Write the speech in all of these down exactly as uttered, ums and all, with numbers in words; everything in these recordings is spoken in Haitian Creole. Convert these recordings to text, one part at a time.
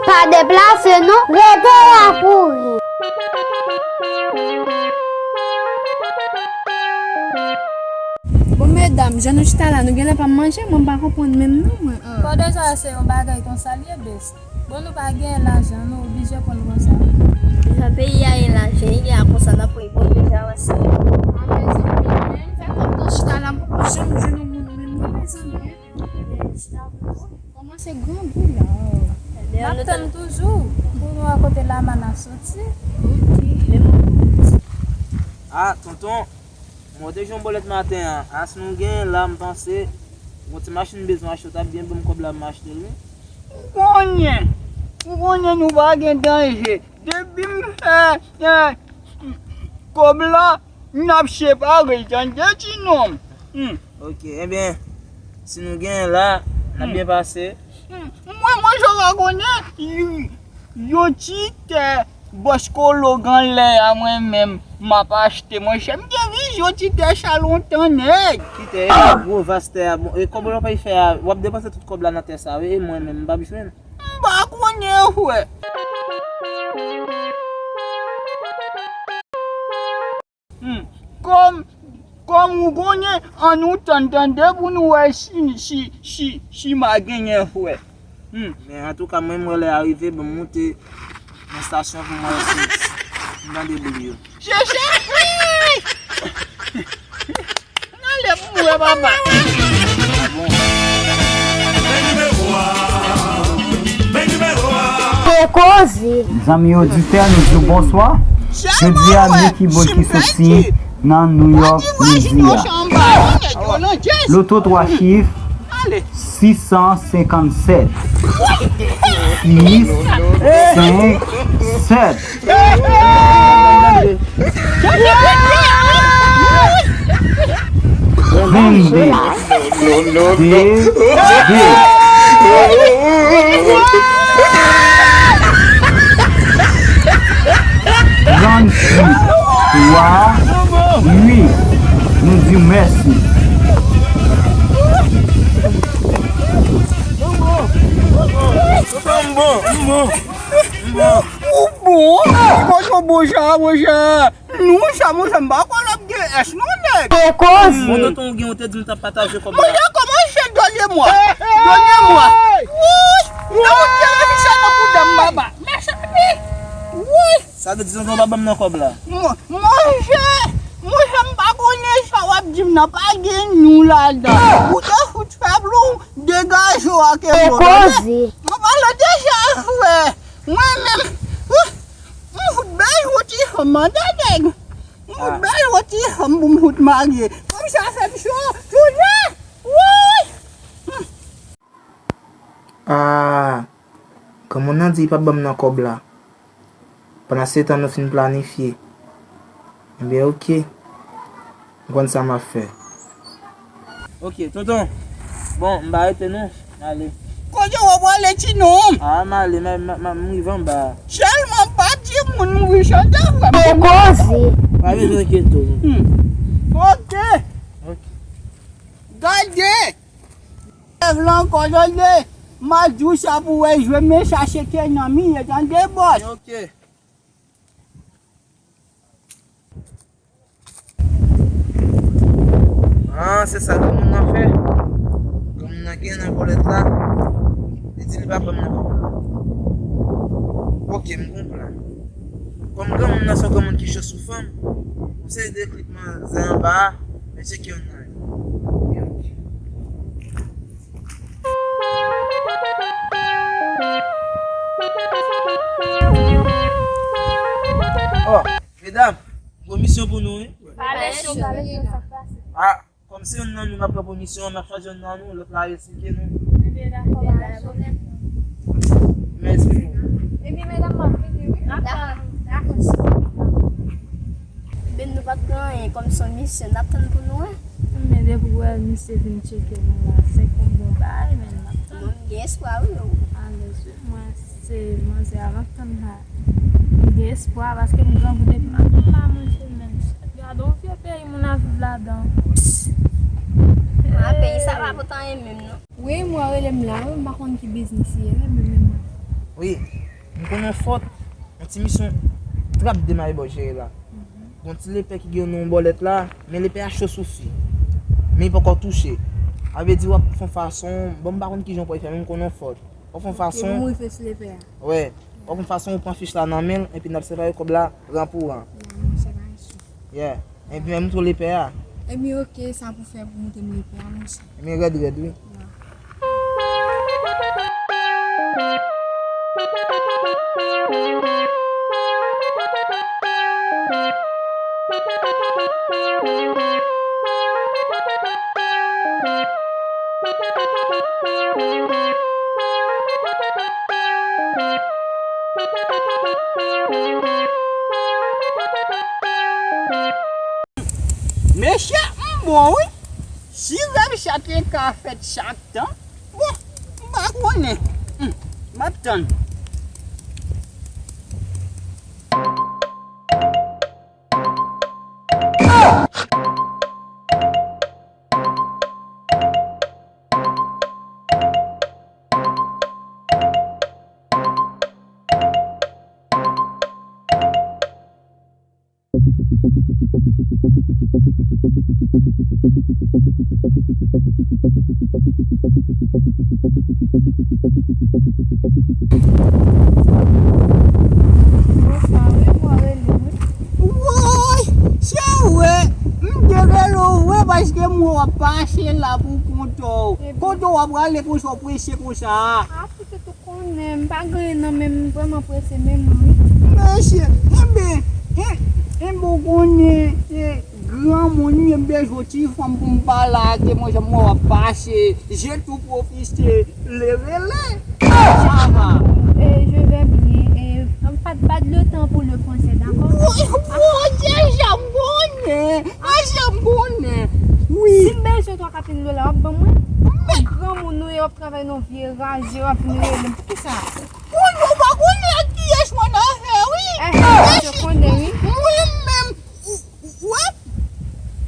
Pa deplase non, rete la pou ri. Bon, medam, jan nou chita la, nou genlè pa manje, mwen m pa konprann menm non, mwen. Ah. Fò deja se yon bagay konsa l ye, bes. Bon, nou pa gen lajan, nou oblije konn konsa. Jan peyi a ye la, jan li ye a konsa, n ap wè bon deja wè se. Ah, mezanmi, men m fè kòm tan chita la, m poko janm jwenn yon moun menm non, mezanmi. Kòmanse grangou la. N ap tann toujou pou nou wè kote lamann ap soti. Ok. Ah, tonton, mwen te jwenn yon bòlèt maten an. As nou gen la, m panse yon ti machin m bezwen achte, w t ap byen ban m kòb la, m achte l, wi. Ou konnen, ou konnen nou pa gen danje. Depi m fè, eh, kòb la, n ap separe, tande, ti nonm. Hmm. Ok, ebyen, si nou genyen la, n ap byen pase. Hmm. Mwen, mwen, jan w pa konnen, yon, yon ti tè bòs Kolo gen lè a, mwen menm, m ap achte, monchè. M gen vizyon ti tè sa lontan, nèg. Ki tè? E gwo vas tè a, bon, e kòb w ap fè a, w ap depanse tout kòb la nan tè sa, wi, e mwen menm, m p ap jwenn. M pa konnen, frè. Hmm. Kòm, kòm ou konnen, ann nou tann, tande, pou nou wè si, si, si, si m a genyen, frè. Hmm. Men antouka, mwen, m wè lè a rive, bon, m moute nan estasyon pou m wè si m tande boul yo. Chèche pri! N ale pou mwen, papa. Kokozi. Zanmi oditè, nou di w bonswa. Jodi a, Nicky Boy ki soti nan New York, New York. Loto twa chif, sis san senkann sèt. Sis senk sèt. Vennde. De. De. Trannsis. Twa. Uit. Nou di w mèsi. M bon, m bon, m bon. Ou bon? Ki kote w bon sa, monchè? Nou sa, monchè, m pa kwè l ap gen S non, nèg. Kokozi. Bon, tonton, ou gen, ou te di m t ap pataje kòb la. Monchè, kòmanse dènye mwa. Dènye mwa. Wouy! Nan wout televizyon nan bouda m, papa. Mèsi, wi. Wouy! Sa vle di tonton pa ban m nan kòb la? Mon-, monchè, monchè, m pa konnen sa w ap di m nan, pa gen nou ladan. Ou te fout fè plon, degaje w ak e. Kokozi. Mwen pale deja, frè. Mwen menm, ouh, m fout bèl yon ti fanm, tande nèg. M fout bèl yon ti fanm pou m fout marye. Fanm sa fè m cho, toujou. Wouy! Ah, granmoun nan di li p ap ban m nan kòb la. Pandan se tan nou fin planifye. Ebyen, oke. M konn sa m ap fè. Oke, tonton. Bon, m pa rete non. M ale. Kote w ap prale, ti nonm? Ah, m ale, m, m, m, m rive anba a. Sèlman pa di moun m wi chante frè m. Kokozi. Pa bezwen enkyete w. Hmm. Oke. Oke. Gade! Lèv la ankò, tande. M a di w sa pou w jwe, men sa se Kenan m ye, tande, bòs. Ok. Ah, se sa granmoun nan fè. Granmoun nan gen nan bòlèt la. Li di li pa ban m nan kòb la. Ok, m gon plan. Kòm granmoun nan se yon granmoun ki cho sou fanm, yon seri de klip manzè anba a, men tcheke youn nan yo. Oh, medam, gon misyon pou nou, wi. Pale sou, pale sou sa k pase. Ah, kòm se youn nan nou n ap pran pou misyon an, n ap chwazi youn nan nou, lòt la a yo esplike nou. Ebyen, dakò, pa gen pwoblèm. Mèsi. Epi, medam, m ap vini, wi. Dakò, dakò. Ebyen, nou pa t gen anyen kòm se yon misyon, n ap tann pou nou wè. Men depi w wè misye vin tcheke nou la, se konn bon bagay, men n ap tann. Bon, m gen espwa, wi, o. Alèz, wi, mwen, se manzè a m ap tann la. M gen espwa paske m grangou depi maten la, monchè, men gade yon vye peyi moun ap viv ladan. Ah, peyi sa pa pote anyen menm, non. Wi, mwen rele m la, wi, m pa konn ki biznis li ye, wi, men, men, men. Wi, m konn yon fòt, yon ti misyon trap de mayi bò jere la. Gon ti lepè ki gen yon bòlèt la, men lepè a cho sou fi. Men li poko touche. A vle di w ap fè yon fason, bon, m pa konn kijan w pral fè, men m konn yon fòt. W ap fè yon fason. Pou m rive sou lepè a. Wè. W ap fè yon fason, ou pran fich la nan men l, epi n ap separe kòb la ran pou ran. Non, monchè, pa gen sou. Yeah. Epi menm tou lepè a. Ebyen, oke, sa pou fè pou moute m lepè a, monchè. Ebyen, rèd, rèd, wi. Mesye, m bon wi. Si rèv sa te ka fèt chak tan, bon, m pa konnen. Hmm, m ap tann. Woy! Se vre! M te rele w vre paske m wè w ap pase la pou kont w. Kote w ap prale konsa w prese konsa a? Konnen m pa gen anyen nan men m, m vrèman prese menm wi. Mesye, enben, en, enben w konnen, e, granmoun, m bezwen ti fanm pou m pale ak li, monchè, m wè w ap pase, je tou pwofite, leve le, sa va. E, je vais bien, e, pa, pas de temps pour le français, d'accord? Wi, wi, deja m konnen, deja m konnen, wi. Si m bezwen twa kapin dola, w ap ban mwen? Granmoun ou ye, w ap travay nan vye raje, w ap vin rele m. Poukisa? Kounye ou pa konnen ak kiyès mwen nan afè, wi. Ehe, mwen konnen, wi. Mwen menm, ou, ou, ou wè,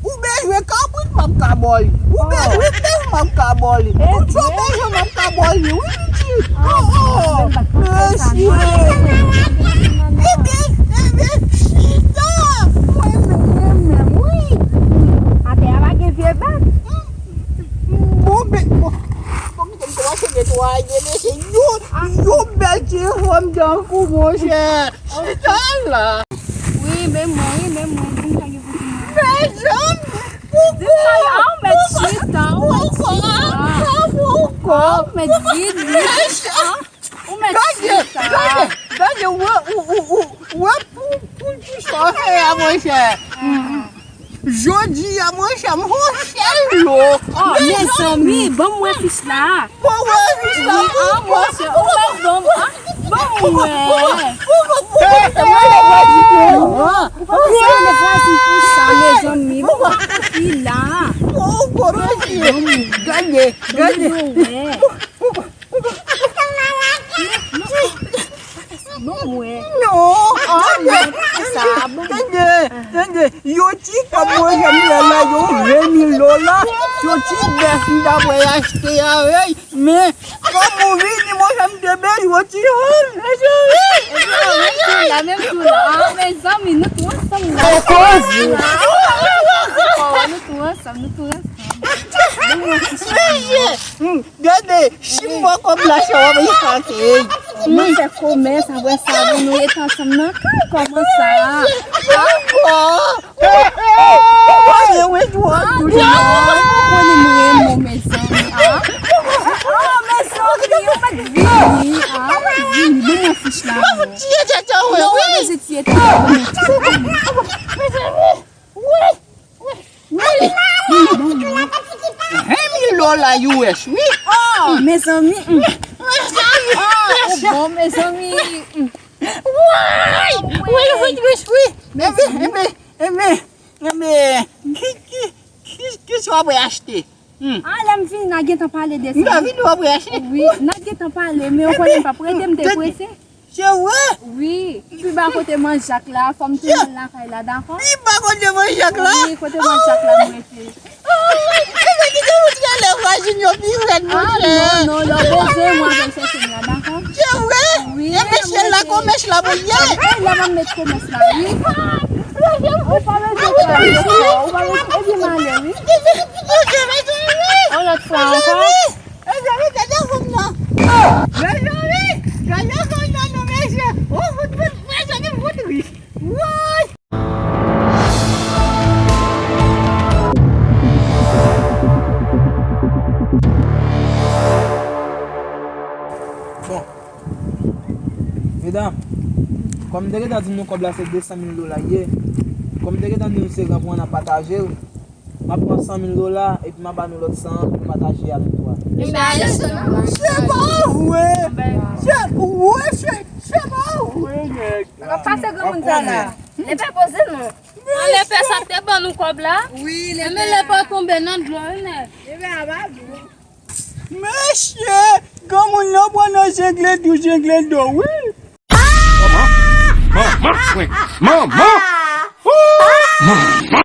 ou bezwen kabrit, m ap ka ba w li. Ou bezwen bèf, m ap ka ba w li. Tout sa w bezwen, m ap ka ba w li, wi, pitit. Oh, oh. Mesye. Ebyen, ebyen, chita. Mwen menm, mwen menm, wi. Atè a pa gen vye bèf. Bon, men, bon, bon, kite m kòmanse netwaye, mesye. Yo, yo bèl ti fanm tankou, monchè. Chita la. Wi, men mwen, wi, men mwen, di m sa gen pou di mwen. Mezanmi, di m sa, a, ou mèt chita, ou mèt chita. Poukwa? Poukwa? A, ou mèt vini. Ou mèt chita. Gade, gade, gade, wè, ou, ou, ou, wè pou, pou, pou sa w fè a, monchè. Jodi a, monchè, m fè w sèl lo. Oh, mezanmi, ban m wè fich la. Ban m wè fich la. Wi, ah, monchè, ou mèt ban m, ah, ban m wè. Ou panse m te vwazen pou sa, mezanmi? Ban m wè fich la. Gade, gade. Ban m wè. Bon, mwen. Non, ah, tande, tande, tande, yon ti kòb mwen janm fè la, yon ven mil dola, yon ti bèf m ta pral achte avè l, men, kòm ou vini, mwen janm te bezwen yon ti fanm, mezanmi. Ebyen, menm tou la, menm tou la. Ah, mezanmi, nou tou ansanm la. Ou koze. Nou tou ansanm, nou tou ansanm. Bon, mwen, Mesye, hmm, gade, si m pran kòb la, se w ap esake. Mwen fè komès, apre sa, pou nou ret ansanm nan kay, kòman sa? Ankò. Ou konnen mwen twò douz. Ou konnen mwen renmen w, mezanmi, a. A, mezanmi, ou mèt vini, a. Vini, ban mwen fich la. Non, ou pa bezwen tiye tèt ou, non. Mezanmi, wi. Wi. Wi. Ven mil dola U S, wi. Oh, mezanmi. Oh, ou bon, mezanmi. Wi. Wi, wi, wi, wi. Mezanmi. Enben, enben, enben, enben, ki, ki, ki, ki sa w ap achte? Hmm. Ah, lè m vini, n a gentan pale de sa. M ta vini, w ap achte? Wi, n a gentan pale, men ou konnen m p ap rete, m te prese. Se vre? Wi. Pi ba kote Man Jak la, fò m tounen lakay la, dakò? Pi ba kote Man Jak la? Wi, kote Man Jak la m rete. Kite ou trele vwazin yo pi rèd, monchè. Ah, non, non, lè w bezwen, mwen, al chèche m la, dakò? Se vre? Wi, e mesye la, konmès la pou l ye. E la, m ap met konmès la, wi. Ou pa bezwen fè anyen, ou pa bezwen, epi m ale, wi. Yon lòt fwa ankò. Mezanmi, gade fanm nan. Mezanmi, gade fanm nan, non, mesye. Oh, fout, fout, mezanmi, fout ri. Woy! Bon. Medam, kòm m te gentan di nou kòb la se de san mil dola l ye, kòm m te gentan di nou se ranpwen an n ap pataje l, m ap pran san mil dola epi m a ba nou lòt san an pou nou pataje avèk nou a. Se pa vre! Se, wi, se, se pa vre, nèg! Pase granmoun sa la. Lè pa poze non. An lè fè sa te ban nou kòb la. Wi, lè men lè pa tonbe nan dlo, wi, nèg. Mesye, granmoun nan pran nan zengle dou, zengle do, wi. Manman, manman, manman.